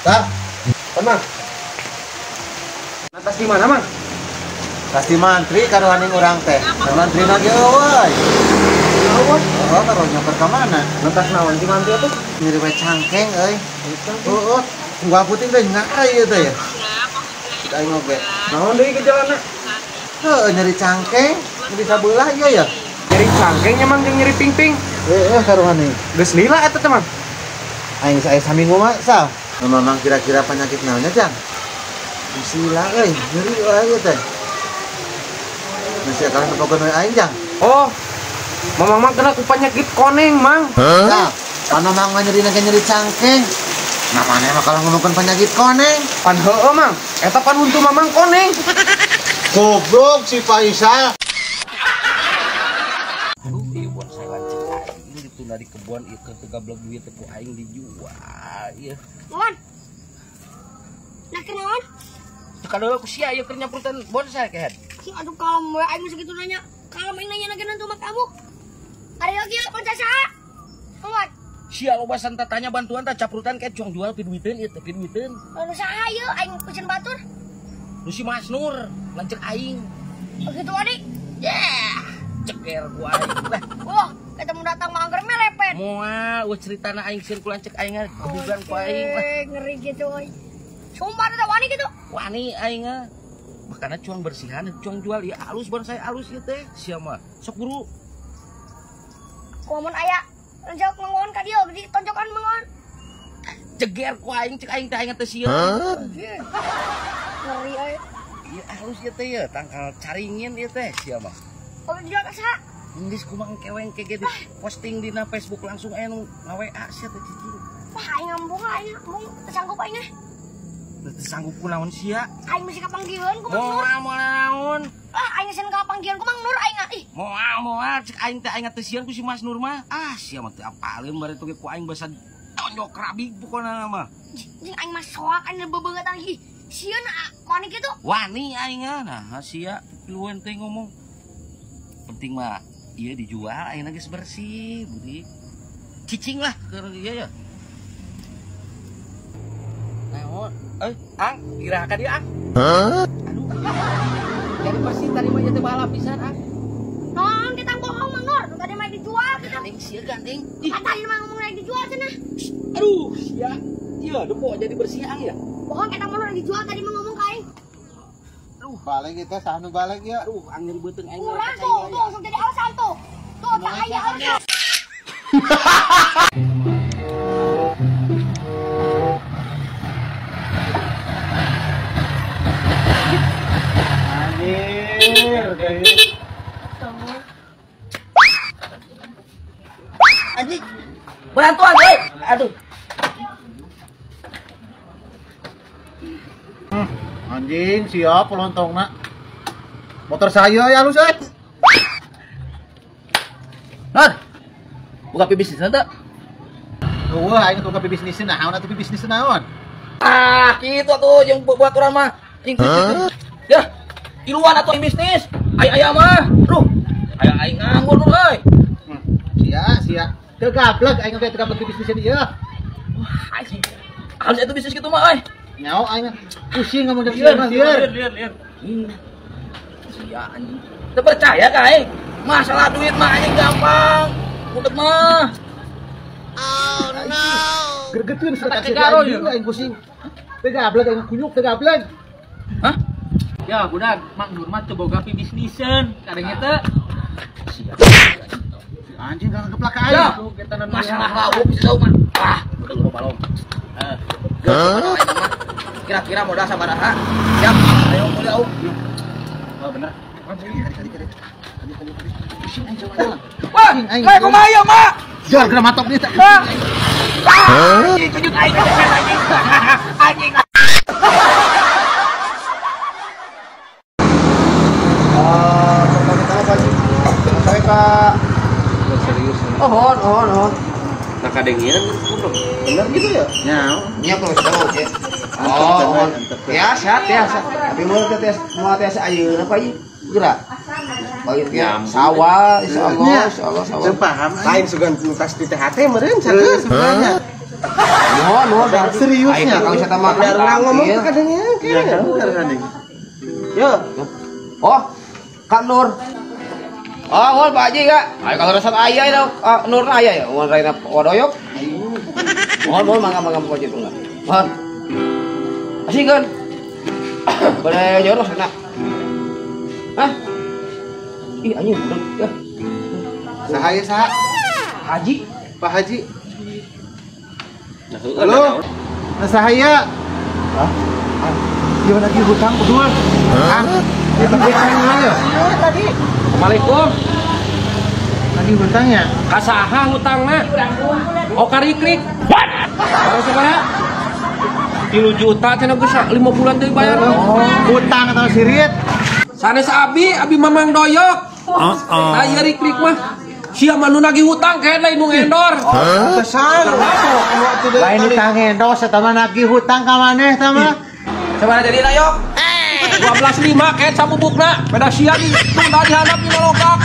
Tah. Tenang. Atas di mana, Mang? Pasti mantri karuhaning urang teh. Mantri na ge euy. Eueuh. Oh, karuh nyoker ka mana? Netas naon si mantri atuh? Nyeri we cangkeng euy. Heeh. Tunggal puting teh ngai ieu teh ya. Cik aing oge. Naon deui gejalana? Heuh, nyeri cangkeng, nyeri sabelah ieu ya. Nyeri cangkeng nya Mang jeung nyeri pingping. Heeh, karuhaning. Geus lila eta teh, Mang. Aing saya saminggu mah sal. Memang kira-kira penyakit naonnya, Jang? Geus lila euy, nyeri wae ieu teh. Masih akan tepokeun we aing, Jang. Oh. Mamang mah kena ku penyakit koneng, Mang. Nah, panomang mah nyeri nyeri cangkeng. Namanya mah kalau ngomongkeun penyakit koneng. Pan heueuh, Mang. Eta pan huntu Mamang koneng. Goblok si Faisal. Aduh, ieu bonsai lancet aing ditunda di kebon ieu teu gablek duit teh ku aing dijual ieu. Mon. Nah, kenaon? Teu kadoa ku sia ieu keur nyampurtan bonsai kehed. Aduh, kalem we aing segitu nanya. Kalem aing nanya lagi nanti sama kamu. Ari lagi bonsai saha? Mon. Sia loba santa tanya bantuan tah caprutan kayak cuang jual piduiteun ieu teh piduiteun. Lalu saha ieu aing peuceun batur? Lu si Mas Nur, lanceuk aing. Oh gitu adik? Yeah, ceker ku aing lah. Wah, ketemu datang mah angger melepet. Moal, eueuh ceritana aing sieun ku lanceuk aing gebugan ku aing lah. Ngeri gitu euy. Sumpah teh wani gitu. Wani aing ah. Makana cuang bersihan, cuang jual ieu alus bonsai alus ieu teh. Sia mah sok buru. Komun aya lanceuk mangon ka dieu di tonjokan mangon. Ceger ku aing cek aing teh aing teh sieun. Ngeri euy. Ieu alus ieu teh ya, tangkal caringin ieu teh sia mah. Oh jual ka saha? Geus kumaha keweng ke di posting dina Facebook langsung aya nu nga-WA sia teh cicing. Wah, aing ngambung aing ngambung teu sanggup aing ah. Teu sanggup kunaon sia? Aing mesti kapanggiheun ku Mang Nur. Moal moal naon? Ah, aing sieun kapanggiheun ku Mang Nur aing ah. Ih. Moal moal cek aing teh aing teh sieun ku si Mas Nur mah. Ah, sia mah teu apaleun bare tuh ku aing basa tonjok rabig pokona mah. Jeung aing mah soak aing bebeungeutan ih. Sieun wani kitu? Wani aing ah. Nah, sia piluan teh ngomong. Penting mah ieu dijual aing geus bersih, budi. Cicing lah keur ieu ya. Naon? Ang, kira ka dieu, Ang. Hah? Aduh. Jadi bersih tadi mah ieu teh balap pisan, Ang. Naon kita bohong Mang Nur, tadi mah dijual kita. Gandeng sia gandeng. Tadi mah ngomong rek dijual cenah. Aduh, sia. Ieu depo jadi bersih Ang ya. Bohong kita mah rek dijual tadi mah ngomong ka aing. Aduh, balik kita saha nu balik ya. Aduh, ang nyeri beuteung aing. Urang tuh, tuh langsung jadi alasan tuh. Tuh tak aya alasan. Anjir, anjing. Bantuan, euy. Aduh. Anjing, siap pelontongna. Motor saya ya halus euy. Nur. Buka bisnis teu? Eueuh, aing buka bisnis naon atuh bisnis naon? Ah, kitu atuh jeung buat urang mah. Jeung ya, iluan atuh bisnis. Aya aya mah. Duh, aya aing nganggur Nur euy. Sia, sia. Teu gablek aing oge teu gablek bisnis ieu. Wah, anjing. Halus atuh bisnis kitu mah euy. Nyaho aing pusing ngomong dari lieur, lieur, lieur, lieur. Sia anjing. Teu percaya ka aing? Masalah duit mah anjing gampang. Udah mah. Oh no. Gregeteun satak aing pusing. Teu gablek aing kunyuk teu gablek. Hah? Ya, budak, Mang Nur mah teu boga pibisniseun, kadang teh. Sia. Anjing kan keplak ka aing. Masalah lauk bisa tahu mah. Ah, udah lupa balong. Kira-kira modal sabaraha? Siap, ayo mulai au. Oh, bener. Pusing aing coba. Wah, kayak kumaha ieu, Mak? Jar geura matok dieu. Anjing, kejut aing anjing. Anjing. Saya Kak. Serius. Oh, on. Nah, kadengieun goblok. Bener gitu ya? Nyaho. Nya kalau tahu oke. Oh, ya sehat ya. Tapi mau tes mau tes ayeuna apa ieu? Geura. Baik ya, sawah, insyaallah, insyaallah sawah. Teu paham. Lain sugan tas di THT meureun sakeus sebenarnya. Mohon, mohon. Seriusnya. Ayo kalau mah orang ngomong teh kadangnya. Iya, kadang. Yo. Oh, Kak Nur. Oh, mohon Pak Haji kak. Ayo kalau resep ayah itu Nur ayah ya. Mohon Raina wadoyok. Mohon, mohon mangga mangga Pak Haji enggak. Mohon. Asik kan? Boleh joros enak. Hah? Ih anjing budak ya. Saha ya saha? Haji, Pak Haji. Halo. Nah sahaya. Hah? Dia lagi hutang berdua. Hah? Dia lagi hutang ya? Tadi. Assalamualaikum. Lagi hutangnya? Kasaha hutangna? Oh karikrik. What? Barang sabaraha? 3 juta cenah geus 5 bulan teu dibayar. Oh, hutang atau sirit? Sanes abi, abi Mamang Doyok. Heeh. Tah ieu rikrik mah. Sia mah nu nagih hutang kayak lain nu ngendor. Pesan. Lain hutang ngendos eta mah nagih hutang ka maneh eta mah. Sabaraha jadina yok? 12.5 kayak sabubukna. Beda sia di tunda dihandap di logak.